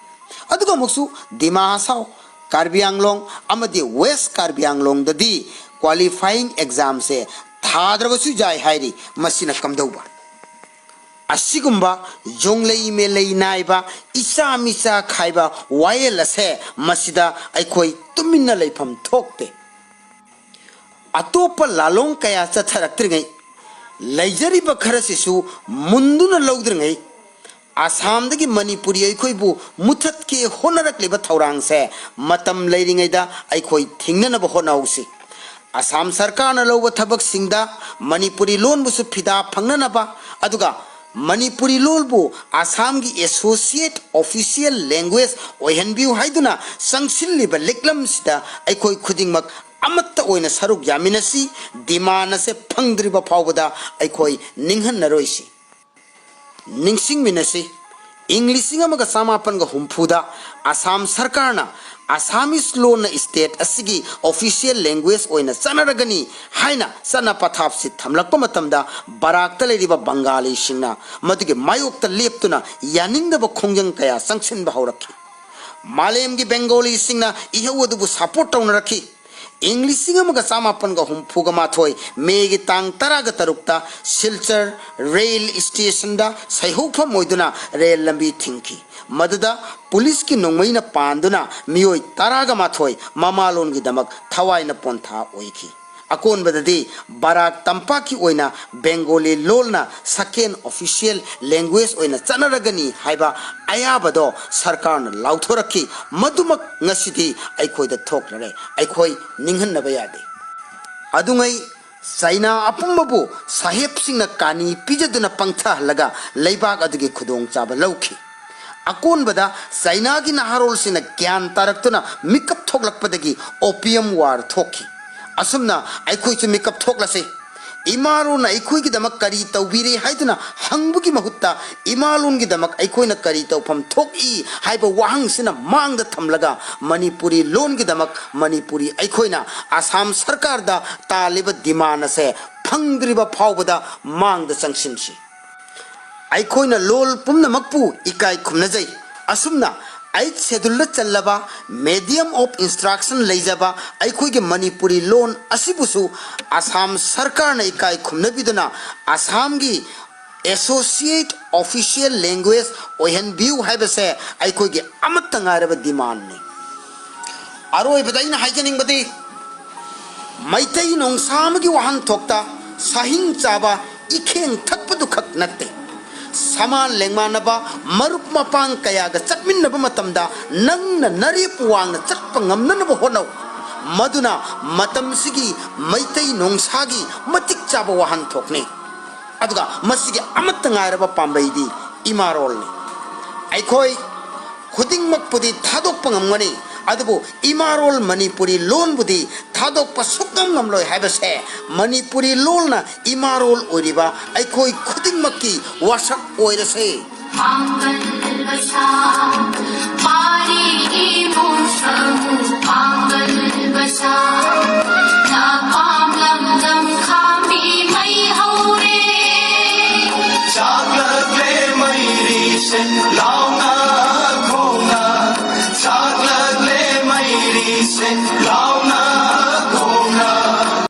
ꯑꯗꯨꯒ ꯑꯃꯨꯛꯁꯨ ꯗꯤꯃꯥ ꯍꯁꯥꯎ, ꯀꯥꯔꯕꯤ ꯑꯪꯂꯣꯡ ꯑꯃꯗꯤ ꯋꯦꯁ ꯀꯥꯔꯕꯤ ꯑꯪꯂꯣꯡꯗꯗꯤ ꯀ꯭ꯋꯥꯂꯤꯐꯥꯏꯌꯤꯡ ꯑꯦꯛꯖꯥꯝꯁꯦ ꯊꯥꯗ꯭ꯔꯕꯁꯨ ꯌꯥꯏ ꯍꯥꯏꯔꯤ꯫ ꯃꯁꯤꯅ ꯀꯝꯗꯧꯕ? ꯑꯁꯤꯒꯨꯝꯕ ꯌꯣꯡꯂꯩ ꯃꯦꯂꯩ ꯅꯥꯏꯕ, ꯏꯆꯥ ꯃꯤꯆꯥ ꯈꯥꯏꯕ ꯋꯥꯌꯦꯜ ꯑꯁꯦ ꯃꯁꯤꯗ ꯑꯩꯈꯣꯏ ꯇꯨꯃꯤꯟꯅ ꯂꯩꯐꯝ ꯊꯣꯛꯇꯦ꯫ ꯑꯇꯣꯞꯄ ꯂꯥꯂꯣꯡ ꯀꯌꯥ ꯆꯠꯊꯔꯛꯇ꯭ꯔꯤꯉꯩ, ꯂꯩꯖꯔꯤꯕ ꯈꯔꯁꯤꯁꯨ ꯃꯨꯟꯗꯨꯅ ꯂꯧꯗ꯭ꯔꯤꯉꯩ, ꯑꯁꯥꯝꯗꯒꯤ ꯃꯅꯤꯄꯨꯔꯤ ꯑꯩꯈꯣꯏꯕꯨ ꯃꯨꯊꯠꯀꯦ ꯍꯣꯠꯅꯔꯛꯂꯤꯕ ꯊꯧꯔꯥꯡꯁꯦ ꯃꯇꯝ ꯂꯩꯔꯤꯉꯩꯗ ꯑꯩꯈꯣꯏ ꯊꯤꯡꯅꯅꯕ ꯍꯣꯠꯅꯍꯧꯁꯤ꯫ ꯑꯁꯥꯝ ꯁꯔꯀꯥꯔꯅ ꯂꯧꯕ ꯊꯕꯛꯁꯤꯡꯗ ꯃꯅꯤꯄꯨꯔꯤ ꯂꯣꯟꯕꯨꯁꯨ ꯐꯤꯗꯥ ꯐꯪꯅꯅꯕ, ꯑꯗꯨꯒ ꯃꯅꯤꯄꯨꯔꯤ ꯂꯣꯜꯕꯨ ꯑꯁꯥꯝꯒꯤ ꯑꯦꯁꯣꯁꯤꯌꯦꯠ ꯑꯣꯐꯤꯁꯤꯌꯦꯜ ꯂꯦꯡꯒ꯭ꯋꯦꯖ ꯑꯣꯏꯍꯟꯕꯤꯌꯨ ꯍꯥꯏꯗꯨꯅ ꯆꯪꯁꯤꯜꯂꯤꯕ ꯂꯤꯛꯂꯝꯁꯤꯗ ꯑꯩꯈꯣꯏ ꯈꯨꯗꯤꯡꯃꯛ ꯑꯃꯠꯇ ꯑꯣꯏꯅ ꯁꯔꯨꯛ ꯌꯥꯃꯤꯟꯅꯁꯤ꯫ ꯗꯤꯃꯥꯟ ꯑꯁꯦ ꯐꯪꯗ꯭ꯔꯤꯕ ꯐꯥꯎꯕꯗ ꯑꯩꯈꯣꯏ ꯅꯤꯡꯍꯟꯅꯔꯣꯏꯁꯤ꯫ ꯅꯤꯡꯁꯤꯡꯃꯤꯟꯅꯁꯤ, ꯏꯪ ꯂꯤꯁꯤꯡ ꯑꯃꯒ ꯆꯃꯥꯄꯟꯒ ꯍꯨꯝꯐꯨꯗ ꯑꯁꯥꯝ ꯁꯔꯀꯥꯔꯅ ꯑꯁꯥꯃꯤꯁ ꯂꯣꯟꯅ ꯁ꯭ꯇꯦꯠ ꯑꯁꯤꯒꯤ ꯑꯣꯐꯤꯁꯤꯌꯦꯜ ꯂꯦꯡꯒ꯭ꯋꯦꯖ ꯑꯣꯏꯅ ꯆꯠꯅꯔꯒꯅꯤ ꯍꯥꯏꯅ ꯆꯠꯅ ꯄꯊꯥꯞꯁꯤ ꯊꯝꯂꯛꯄ ꯃꯇꯝꯗ, ꯕꯔꯥꯛꯇ ꯂꯩꯔꯤꯕ ꯕꯪꯒꯥꯂꯤꯁꯤꯡꯅ ꯃꯗꯨꯒꯤ ꯃꯥꯌꯣꯛꯇ ꯂꯦꯞꯇꯨꯅ ꯌꯥꯅꯤꯡꯗꯕ ꯈꯣꯡꯖꯪ ꯀꯌꯥ ꯆꯪꯁꯤꯟꯕ ꯍꯧꯔꯛꯈꯤ꯫ ꯃꯥꯂꯦꯝꯒꯤ ꯕꯦꯡꯒꯣꯂꯤꯁꯤꯡꯅ ꯏꯍꯧ ꯑꯗꯨꯕꯨ ꯁꯄꯣꯔꯠ ꯇꯧꯅꯔꯛꯈꯤ꯫ ꯏꯪ ꯂꯤꯁꯤꯡ ꯑꯃꯒ ꯆꯃꯥꯄꯟꯒ ꯍꯨꯝꯐꯨꯒ ꯃꯥꯊꯣꯏ ꯃꯦꯒꯤ ꯇꯥꯡ ꯇꯔꯥꯒ ꯇꯔꯨꯛꯇ ꯁꯤꯜꯆꯔ ꯔꯦꯜ ꯁ꯭ꯇꯦꯁꯟꯗ ꯁꯩꯍꯧꯐꯝ ꯑꯣꯏꯗꯨꯅ ꯔꯦꯜ ꯂꯝꯕꯤ ꯊꯤꯡꯈꯤ꯫ ꯃꯗꯨꯗ ꯄꯨꯂꯤꯁꯀꯤ ꯅꯣꯡꯃꯩꯅ ꯄꯥꯟꯗꯨꯅ ꯃꯤꯑꯣꯏ ꯇꯔꯥꯒ ꯃꯥꯊꯣꯏ ꯃꯃꯥꯂꯣꯟꯒꯤꯗꯃꯛ ꯊꯋꯥꯏꯅ ꯄꯣꯟꯊꯥ ꯑꯣꯏꯈꯤ꯫ ꯑꯀꯣꯟꯕꯗꯗꯤ ꯕꯔꯥꯛ ꯇꯝꯄꯥꯛꯀꯤ ꯑꯣꯏꯅ ꯕꯦꯡꯒꯣꯂꯤ ꯂꯣꯜꯅ ꯁꯦꯀꯦꯟ ꯑꯣꯐꯤꯁꯤꯌꯦꯜ ꯂꯦꯡꯒ꯭ꯋꯦꯖ ꯑꯣꯏꯅ ꯆꯠꯅꯔꯒꯅꯤ ꯍꯥꯏꯕ ꯑꯌꯥꯕꯗꯣ ꯁꯔꯀꯥꯔꯅ ꯂꯥꯎꯊꯣꯔꯛꯈꯤ꯫ ꯃꯗꯨꯃꯛ ꯉꯁꯤꯗꯤ ꯑꯩꯈꯣꯏꯗ ꯊꯣꯛꯂꯔꯦ꯫ ꯑꯩꯈꯣꯏ ꯅꯤꯡꯍꯟꯅꯕ ꯌꯥꯗꯦ꯫ ꯑꯗꯨꯉꯩ ꯆꯩꯅꯥ ꯑꯄꯨꯝꯕꯕꯨ ꯁꯥꯍꯦꯕꯁꯤꯡꯅ ꯀꯥꯅꯤ ꯄꯤꯖꯗꯨꯅ ꯄꯪꯊꯍꯜꯂꯒ ꯂꯩꯕꯥꯛ ꯑꯗꯨꯒꯤ ꯈꯨꯗꯣꯡꯆꯥꯕ ꯂꯧꯈꯤ꯫ ꯑꯀꯣꯟꯕꯗ ꯆꯩꯅꯥꯒꯤ ꯅꯍꯥꯔꯣꯜꯁꯤꯡꯅ ꯒ꯭ꯌꯥꯟ ꯇꯥꯔꯛꯇꯨꯅ ꯃꯤꯀꯞ ꯊꯣꯛꯂꯛꯄꯗꯒꯤ ꯑꯣꯄꯤꯌꯝ ꯋꯥꯔ ꯊꯣꯛꯈꯤ꯫ ꯑꯁꯨꯝꯅ ꯑꯩꯈꯣꯏꯁꯨ ꯃꯤꯀꯞ ꯊꯣꯛꯂꯁꯤ꯫ ꯏꯃꯥꯂꯣꯟꯅ ꯑꯩꯈꯣꯏꯒꯤꯗꯃꯛ ꯀꯔꯤ ꯇꯧꯕꯤꯔꯦ ꯍꯥꯏꯗꯨꯅ ꯍꯪꯕꯒꯤ ꯃꯍꯨꯠꯇ, ꯏꯃꯥꯂꯣꯟꯒꯤꯗꯃꯛ ꯑꯩꯈꯣꯏꯅ ꯀꯔꯤ ꯇꯧꯐꯝ ꯊꯣꯛꯏ ꯍꯥꯏꯕ ꯋꯥꯍꯪꯁꯤꯅ ꯃꯥꯡꯗ ꯊꯝꯂꯒ, ꯃꯅꯤꯄꯨꯔꯤ ꯂꯣꯟꯒꯤꯗꯃꯛ ꯃꯅꯤꯄꯨꯔꯤ ꯑꯩꯈꯣꯏꯅ ꯑꯁꯥꯝ ꯁꯔꯀꯥꯔꯗ ꯇꯥꯜꯂꯤꯕ demand ꯑꯁꯦ ꯐꯪꯗ꯭ꯔꯤꯕ ꯐꯥꯎꯕꯗ ꯃꯥꯡꯗ ꯆꯪꯁꯤꯟꯁꯤ꯫ ꯑꯩꯈꯣꯏꯅ ꯂꯣꯜ ꯄꯨꯝꯅꯃꯛꯄꯨ ꯏꯀꯥꯏ ꯈꯨꯝꯅꯖꯩ꯫ ꯑꯁꯨꯝꯅ eighth scheduleꯗ ꯆꯜꯂꯕ medium of instruction ꯂꯩꯖꯕ ꯑꯩꯈꯣꯏꯒꯤ ꯃꯅꯤꯄꯨꯔꯤ ꯂꯣꯟ ꯑꯁꯤꯕꯨꯁꯨ ꯑꯁꯥꯝ ꯁꯔꯀꯥꯔꯅ ꯏꯀꯥꯏ ꯈꯨꯝꯅꯕꯤꯗꯨꯅ ꯑꯁꯥꯝꯒꯤ associate official language ꯑꯣꯏꯍꯟꯕꯤꯌꯨ ꯍꯥꯏꯕꯁꯦ ꯑꯩꯈꯣꯏꯒꯤ ꯑꯃꯠꯇ ꯉꯥꯏꯔꯕ demandꯅꯤ꯫ ꯑꯔꯣꯏꯕꯗ ꯑꯩꯅ ꯍꯥꯏꯖꯅꯤꯡꯕꯗꯤ, ꯃꯩꯇꯩ ꯅꯣꯡꯁꯥ ꯑꯃꯒꯤ ꯋꯥꯍꯟꯊꯣꯛꯇ ꯁꯥꯍꯤꯡ ꯆꯥꯕ, ꯏꯈꯦꯡ ꯊꯛꯄꯗꯨ ꯈꯛ ꯅꯠꯇꯦ, ꯁꯃꯥꯟ ꯂꯦꯡꯃꯥꯟꯅꯕ ꯃꯔꯨꯞ ꯃꯄꯥꯡ ꯀꯌꯥꯒ ꯆꯠꯃꯤꯟꯅꯕ ꯃꯇꯝꯗ ꯅꯪꯅ ꯅꯔꯦꯞ ꯋꯥꯡꯅ ꯆꯠꯄ ꯉꯝꯅꯅꯕ ꯍꯣꯠꯅꯧ꯫ ꯃꯗꯨꯅ ꯃꯇꯝꯁꯤꯒꯤ ꯃꯩꯇꯩ ꯅꯣꯡꯁꯥꯒꯤ ꯃꯇꯤꯛ ꯆꯥꯕ ꯋꯥꯍꯟꯊꯣꯛꯅꯤ꯫ ꯑꯗꯨꯒ ꯃꯁꯤꯒꯤ ꯑꯃꯠꯇ ꯉꯥꯏꯔꯕ ꯄꯥꯝꯕꯩꯗꯤ ꯏꯃꯥꯔꯣꯜꯅꯤ꯫ ꯑꯩꯈꯣꯏ ꯈꯨꯗꯤꯡꯃꯛꯄꯨꯗꯤ ꯊꯥꯗꯣꯛꯄ ꯉꯝꯒꯅꯤ, ꯑꯗꯨꯕꯨ ꯏꯃꯥꯔꯣꯜ ꯃꯅꯤꯄꯨꯔꯤ ꯂꯣꯟꯕꯨꯗꯤ ꯊꯥꯗꯣꯛꯄ ꯁꯨꯛꯉꯝ ꯉꯝꯂꯣꯏ ꯍꯥꯏꯕꯁꯦ ꯃꯅꯤꯄꯨꯔꯤ ꯂꯣꯟꯅ ꯏꯃꯥꯔꯣꯜ ꯑꯣꯏꯔꯤꯕ ꯑꯩꯈꯣꯏ ꯈꯨꯗꯤꯡꯃꯛꯀꯤ ꯋꯥꯁꯛ ꯑꯣꯏꯔꯁꯦ꯫